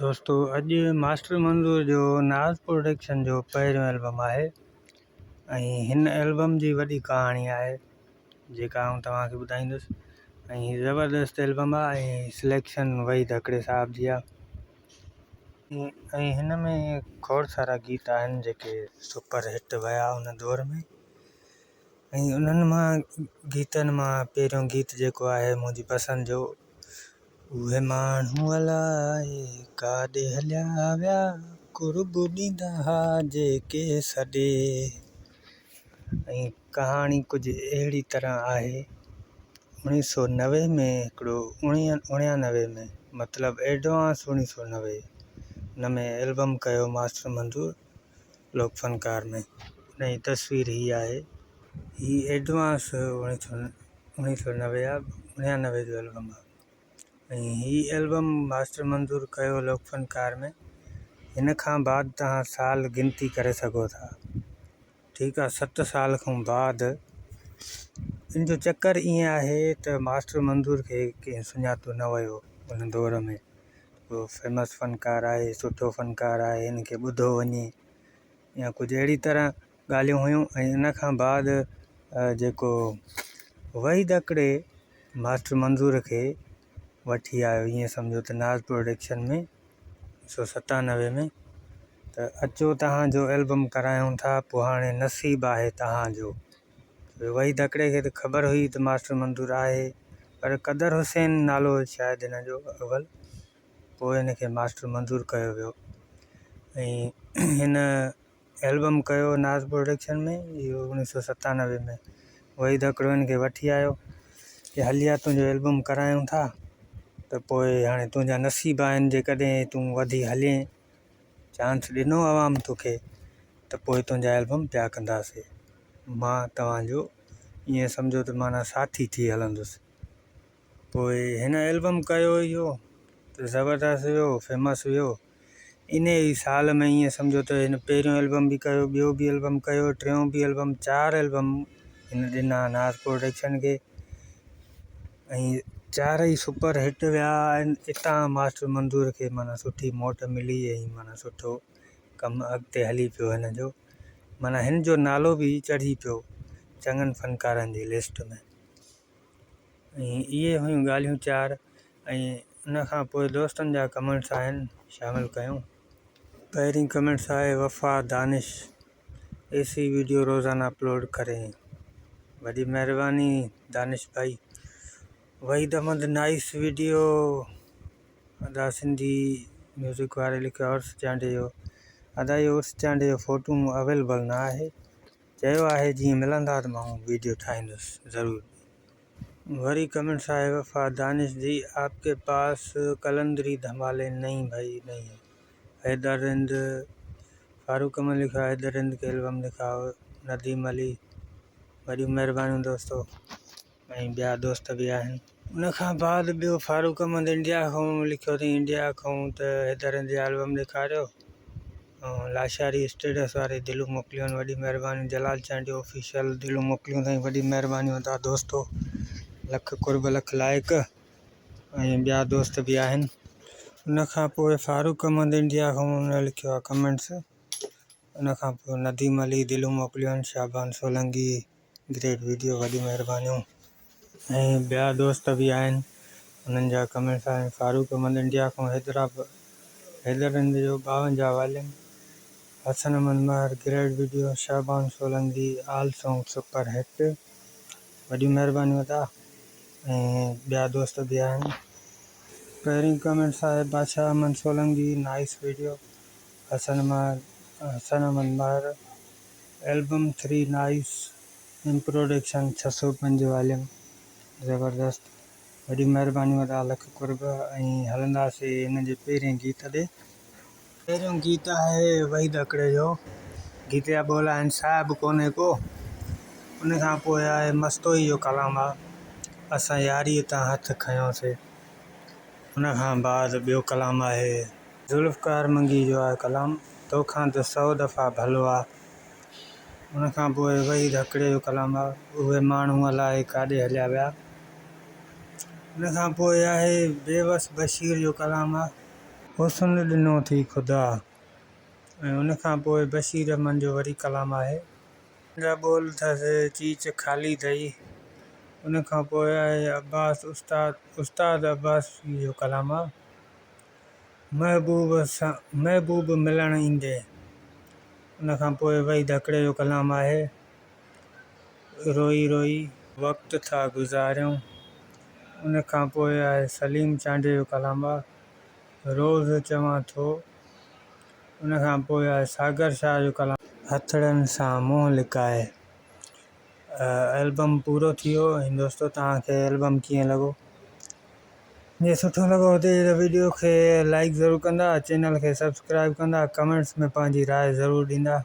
دوستو اڄ ماسٽر منظور جو ناز پروڊڪشن جو پهريون البم آهي ۽ هن البم جي وڏي ڪهاڻي آهي جيڪا آئون توهان کي ٻڌائيندس ۽ هي زبردست البم آهي ۽ سليڪشن وحيد هڪڙي صاحب جي آهي ۽ هن ۾ کوڙ سارا گيت آهن جيڪي سپر هٽ ويا ان دور ۾ ۽ انهن مان گيتن مان پهريون گيت جيڪو آهي منهنجي پسند جو اهي ماڻهو الائي ڪاڏي هليا ويا، قرب ڏيندا ها جيڪي سڏي. ۽ ڪهاڻي ڪجهه اهڙي طرح آهي، اوڻيهه سو نوي ۾ هڪڙو اڻيانوي ۾ مطلب ايڊوانس اوڻيهه سو نوي ان ۾ البم ڪيو ماسٽر منظور لوڪ فنڪار ۾. ان جي تصوير هي آهي. هي ايڊوانس اوڻيهه سو نوي آ اڻيانوي جو البم آ ۽ هي البم ماسٽر منظور ڪيو لوڪ فنڪار ۾ هن کان بعد توهان سال گنتي ڪري سگهو ٿا ٺيڪ آ ست سال کان بعد ان جو چڪر ائين آهي ته ماسٽر منظور کي ڪنهن سڃاتو نه ويو ان دور ۾ ڪو فيمس فنڪار آهي سٺو فنڪار آهي هن کي ٻڌو وڃي يا ڪجهه اهڙي طرح ڳالهيون هيون ۽ ان کان بعد جيڪو وحيد هڪڙي ماسٽر منظور کي وٺي آيو ائين سمجهو ته ناز پروڊڪشن ۾ سو ستانوي ۾ ته اچو تهان جو البم ڪرايون ٿا پوء هاڻي نصيب آهي تهان جو وحيد هڪڙي کي ته خبر هئي ته ماسٽر منظور آهي پر قدر حسين نالو شايد هن جو اول پوء هن کي ماسٽر منظور ڪيو ويو ۽ هن البم ڪيو ناز پروڊڪشن ۾ اهو اوڻيهه سو ستانوي ۾ وحيد هڪڙو هن کي وٺي آيو ڪي هلي آ تنهنجو البم ڪرايون ٿا ته پوء هاڻي تنهنجا نصيب آهن جيڪڏهن تون وڌي هلين چانس ڏنو عوام توکي ته پوء تنهنجا البم پيا ڪنداسي مان توهان جو ائين سمجهو ته معنيٰ ساٿي ٿي هلندس پوء هن البم ڪيو اهو ته زبردست ويو فيمس ويو انهي ئي سال ۾ ائين سمجهو ته هن پهريون البم به ڪيو ٻيو به البم ڪيو ٽيون به البم چار البم هن ڏنا ناز پروڊڪشن کي ۽ چار ئي سپر هٽ ويا اتان ماسٽر منظور کي معنيٰ سٺي موٽ ملي ۽ معنيٰ سٺو ڪم اڳتي هلي پيو هن جو معنيٰ هن جو نالو به چڙهي پيو چڱن فنڪارن جي لسٽ ۾. ۽ اهي هيون ڳالهيون چار ۽ ان کان پوء دوستن جا ڪمينٽس آهن شامل ڪيون. پهرين ڪمينٽس آهي وفا دانش ايسي ويڊيو روزانه اپلوڊ ڪرين وڏي مهرباني دانش ڀائي وحيد احمد نائس ويڊيو ادا سنڌي ميوزڪ واري لکيو عرس چانڊيي جو ادا اهو عرس چانڊيي جو فوٽو اويلبل نه آهي چيو آهي جيئن ملندا ته مان ويڊيو ٺاهيندس ضرور. وري ڪمينٽس آهي وفا دانش جي آپ ڪي پاس قلندري ڌمالي نهين ڀائي نهين هي حيدر رند فاروق احمد لکيو آهي حيدر رند ڪي البم دکائو نديم علي وڏيون مهربانيون دوستو ۽ ٻيا دوست به آهن. ان کان بعد ٻيو فاروق احمد انڊيا کان لکيو اٿئي انڊيا کان ته حيدر رند جا البم ڏيکاريو ۽ لاشاري اسٽيٽس واري دلون موڪليون آهن وڏي مهرباني جلال چانڊيو آفيشل دلون موڪليون اٿئي وڏي مهرباني ادا دوستو لک قرب لک لائق ۽ ٻيا دوست به آهن. ان کان پوء فاروق احمد انڊيا کان ان لکيو آهي ڪمينٽس ان کان پوء نديم علي دلون موڪليون آهن شعبان سولنگي گريٽ ويڊيو وڏيون مهربانيون. ۽ ٻيا دوست به آهن انهن جا ڪمينٽس آهن فاروق احمد انڊيا کان حيدرآباد حيدر رند جو ٻاونجاهه volume Hassan Ahmed Mehar great video Shaban Solangi all song super hit وڏيون مهربانيون ادا ۽ ٻيا دوست به آهن. پهرين ڪمينٽس آهي Badshah Ahmed Solangi nice video Hassan Ahmed Hassan Ahmed Mehar album three nice M production 605 volume زبردست وڏيون مهربانيون ادا لک قرب ۽ هلنداسي هن جي پهرين گيت ڏي. پهريون گيت آهي وحيد هڪڙي جو گيت جا ٻول آهن صاحب ڪونهي ڪو ان کان پوء آهي مستوئي جو ڪلام آ اسان ياريء تان هٿ کنيوسي ان کان بعد ٻيو ڪلام آهي. ذوالفقار منگي جو آهي ڪلام توکان ته سئو دفعا ڀلو آ. ان کان پوء وحيد هڪڙي جو ڪلام آ اهي ماڻهو الائي ڪاڏي هليا ويا. ان کان پوء آهي بيوس بشير جو ڪلام آ. حسن ڏنو ٿي خدا ۽ ان کان پوء بشير احمد جو وري ڪلام آهي. جا ٻول ٿس چيچ خالي ٿئي. ان کان پوء آهي عباس استاد استاد عباسي جو ڪلام آ محبوب سان محبوب ملڻ ايندين. ان کان پوء وحيد هڪڙي جو ڪلام آهي روئي روئي. وقت ٿا گذاريون. ان کان پوء آهي سليم چانڊيي جو ڪلام آ روز چوان ٿو. ان کان پوء آهي ساگر شاهه جو ڪلام. هٿڙن سان منهن لڪائي. البم پورو ٿي ويو ۽ دوستو توهان کي البم ڪيئن لڳو جي سٺو لڳو هجي ته ويڊيو کي لائڪ ضرور ڪندا چينل کي سبسڪرائب ڪندا ڪمينٽس ۾ پنهنجي راء ضرور ڏيندا.